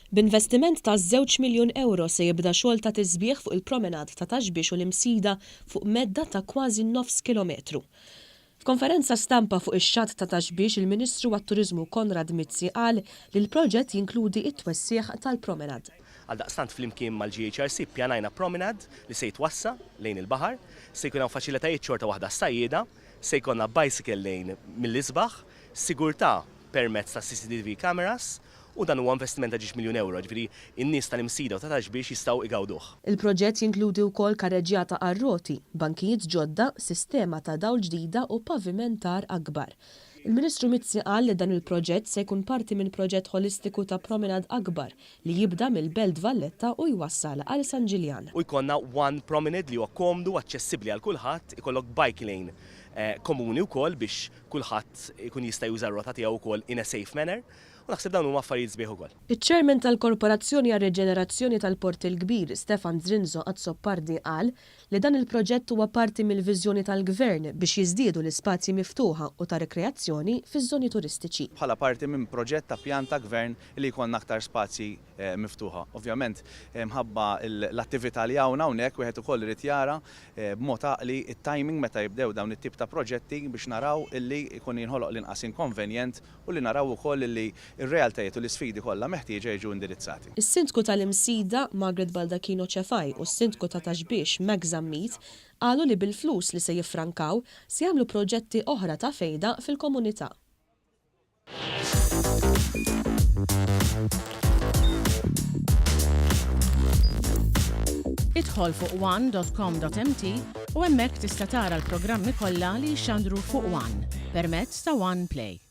B'investiment ta' żewġ miljun ewro se jibda xogħol ta' tisbiħ fuq il-promenade ta' Ta' Xbiex u l-Imsida fuq medda ta' kważi nofs kilometru. F'konferenza stampa fuq ix-xatt ta' Ta' Xbiex il-Ministru għat-Turiżmu Konrad Mizzi qal li l-proġett jinkludi t-twessigħ tal-promenade. Għaldaqstant flimkien mal-GHRC ppjanajna promenade li se jitwassa' lejn il-baħar, se jkun hawn faċilitajiet xorta waħda għas-sajjieda, se jkollna bicycle lane mill-isbaħ, sigurtà permezz ta' CCTV cameras u dan huwa investiment ta' ġiex miljun ewro, jiġifieri n-nies tal-Imsida u ta' Ta' Xbiex jistgħu igawduh. Il-proġett jinkludi wkoll karreġġjata għar-roti, bankijiet ġodda, sistema ta' dawl ġdida u pavimentar akbar. Il-Ministru Mizzi qal li dan il-proġett se jkun parti minn proġett ħolistiku ta' promenade akbar li jibda mill-Belt Valletta u jwassal għal San Ġiljan. U jkollna one promenade li huwa komdu, aċċessibbli għal kulħadd, ikollok bike lane komuni wkoll biex kulħadd ikun jista' juża r-rota tiegħu wkoll in a safe manner u naħseb dawn huma affarijiet sbieħ ukoll. Iċ-Chairman tal-Korporazzjoni għar-Riġenerazzjoni tal-Port il-Kbir, Stefan Zrinzo Azzopardi qal li dan il-proġett huwa parti mill-viżjoni tal-Gvern biex jiżdiedu l-ispazji miftuħa u ta' rikreazzjoni fiż-żoni turistiċi. Bħala parti minn proġett ta' pjan ta' Gvern li jkollna aktar spazji miftuħa. Ovvjament, mħabba l-attività li hawn hawnhekk, wieħed ukoll irid jara b'mod għaqli t-timing meta jibdew dawn it-tip ta' proġetti biex naraw illi jkun jinħoloq l-inqas inkonvenjent u li naraw ukoll illi r-realtajiet u l-isfidi kollha meħtieġa jiġu indirizzati. Is-Sindku tal-Imsida, Margaret Baldacchino Cefai u s-Sindku ta' Ta' Xbiex, Max Zammit, qalu li bil-flus li se jiffrankaw se jagħmlu proġetti oħra ta' fejda fil-komunità. Idħol fuq one.com.mt u hemmhekk tista' tara l-programmi kollha li jixxandru fuq One permezz ta' One Play.